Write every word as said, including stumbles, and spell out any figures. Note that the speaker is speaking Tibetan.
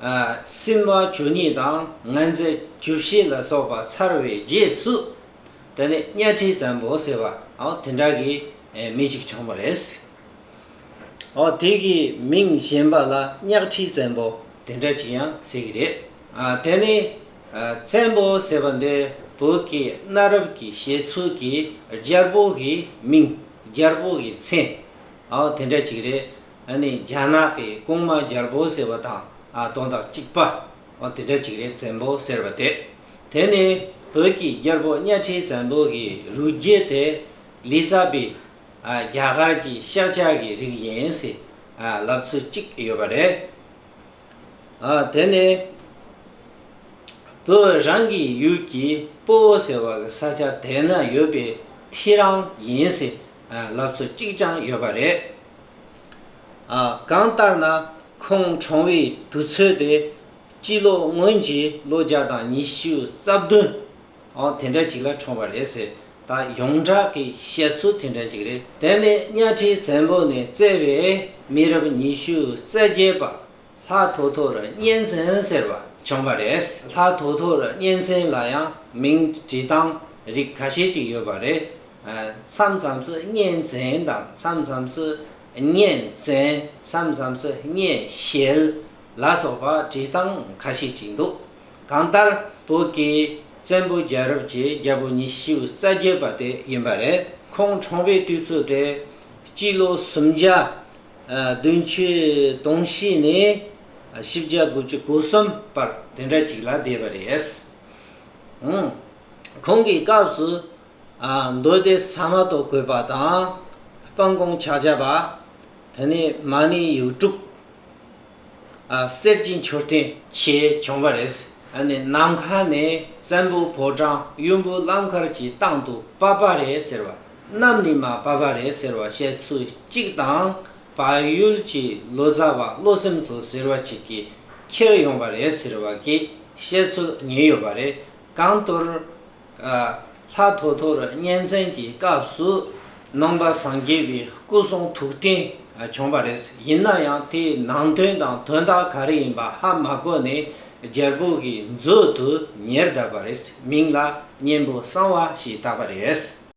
ཨ་སྲིན་པོ་བཅུ་གཉིས་དང་ངན་རྫས་བཅུ་བཞི་ལ་སོགས་པ་ཚར་བའི་རྗེས་སུ། དེ་ནས་གཉའ་ཁྲི་བཙན་པོ་ཟེར་བ་ཨང་དེ་འདྲ་གི་ཨེ་མི་ཞིག་བྱུང་བ་རེད། ཨོ་དེ་གི་མིང་གཞན་པ་ལ་གཉའ་ཁྲི་བཙན་པོ་དེ་འདྲ་ཅིག་ཡང་ཟེར་གི་རེད། ཨ་དེ་ནི་ཨ་བཙན་པོ་ཟེར་བ་འདི་བོད་ཀྱི་གནའ་རབས་ཀྱི་བཤད་ཚུལ་གྱི་རྒྱལ་པོ་གི་མིང་རྒྱལ་པོ་གི་མཚན་ཨོ་དེ་འདྲ་ཅིག་རེད། ཨ་ནི་རྒྱ་ནག་གི་གོང་མ་རྒྱལ་པོ་ཟེར་བ་དང་ཨ་དོན་དག་གཅིག་པ་ཨོ་དེ་འདྲ་ཅིག་རེད། བཙན་པོ་ཟེར་བ་དེ། དེ་ནི་བོད་ཀྱི་རྒྱལ་པོ་གཉའ་ཁྲི་བཙན་པོ་གི་རུས་རྒྱུད་དེ་ལི་ཙཱ་བི། ཨ་རྒྱ་གར་གྱི་ཤཱཀྱ་གི་རིགས་ཡིན་ཟེར་ཨ་ལབ་ཚུལ་གཅིག་ཡོད་པ་རེད། ཨ་དེ་ནས་བོད་རང་གི་ཡུལ་གྱི་སྤོ་བོ་ཟེར་བ་གི་ས་ཆ་དེ་ན་ཡོད་པའི་ཐེའུ་རང་ཡིན་ཟེར་ཨ་ལབ་ཚུལ་གཅིག་ཀྱང་ཡོད་པ་རེད། ཨ་གང་ལྟར་ན་ཁོང་གྲོངས་པའི་དུས་ཚོད་དེ་སྤྱི་ལོ་སྔོན་གྱི་ལོ་བརྒྱ་དང་ཉི་ཤུ་རྩ་བདུན། ཨང་དེ་འདྲ་ཅིག་ལ་འཁྲུངས་པ་རེད་ཟེར། ད་ཡོངས་གྲགས་ཀྱི་བཤད་ཚུལ་དེ་འདྲ་ཅིག་རེད། དེ་ནས་གཉའ་ཁྲི་བཙན་པོ་ནས་བཙས་པའི་མི་རབས་ཉི་ཤུ་རྩ་བརྒྱད་པ་ལྷ་ཐོ་ཐོ་རི་གཉན་བཙན་ཟེར་བ་བྱུང་བ་རེད། ལྷ་ཐོ་ཐོ་རི་གཉན་བཙན་ལ་ཡང་མིང་བྲིས་སྟངས་རིགས་ཁ་ཤས་ཅིག་ཡོད་པ་རེད། མཚམས་མཚམས་སུ་གཉན་བཙན་དང་མཚམས་མཚམས་སུ་གཉན་བཙན། མཚམས་མཚམས་སུ་གཉན་ཞལ་ལ་སོགས་པ་བྲིས་སྟངས་ཁ་ཤས་ཅིག་འདུག་གང་ལྟར་བོད་ཀྱི་བཙན་པོ་རྒྱལ་རབས་ཀྱི་རྒྱལ་པོ་ཉི་ཤུ་རྩ་བརྒྱད་པ་དེ་ཡིན་པ་རེད། ཁོང་གྲོངས་པའི་དུས་ཚོད་དེ་སྤྱི་ལོ་སུམ་བརྒྱ་བདུན་ཅུ་དོན་བཞི་ནས་བཞི་བརྒྱ་དགུ་བཅུ་གོ་གསུམ་བར་དེ་འདྲ་ཅིག་ལ་བསྡད་པ་རེད། ཁོང་གི་སྐབས་སུ་མདོ་སྡེ་ཟ་མ་ཏོག་བཀོད་པ་དང་། དཔལ་མགོན་ཕྱག་བརྒྱ་པ། དེ་ནས་མ་ཎི་ཡིག་དྲུག་ཨ་གསེར་གྱི་མཆོད་རྟེན་ཆེ་བྱུང་བ་རེད། ཨ་ནི་ནམ་མཁའ་ནས་བཙན་པོ་ཕོ་བྲང་ཡུམ་བུ་གླང་མཁར་གྱི་སྟེང་དུ་བབས་པ་རེད་ཟེར་བ། གནམ་ནས་མར་བབས་པ་རེད་ཟེར་བ་བཤད་ཚུལ་གཅིག་དང་། བལ་ཡུལ་གྱི་ལོ་ཙཱ་བ་བློ་སེམས་མཚོ་ཟེར་བ་གཅིག་གིས་ཁྱེར་ཡོང་བ་རེད་ཟེར་བ་གི་བཤད་ཚུལ་གཉིས་ཡོད་པ་རེད། གང་ལྟར། ལྷ་ཐོ་ཐོ་རི་གཉན་བཙན་གྱི་སྐབས་སུ་ནང་པ་སངས་རྒྱས་པའི་སྐུ་གསུང་ཐུགས་རྟེན་བྱུང་བ་རེད། ཡིན་ན་ཡང་དེའི་ནང་དོན་དང་དོན་དག་ག་རེ་ཡིན་པ་ཧ་མ་གོ་ནས་རྒྱལ་པོ་གི་མཛོད་དུ་ཉར་བསྡད་པ་རེད། མིང་ལ་གཉན་པོ་གསང་བ་ཞེས་བཏགས་པ་རེད།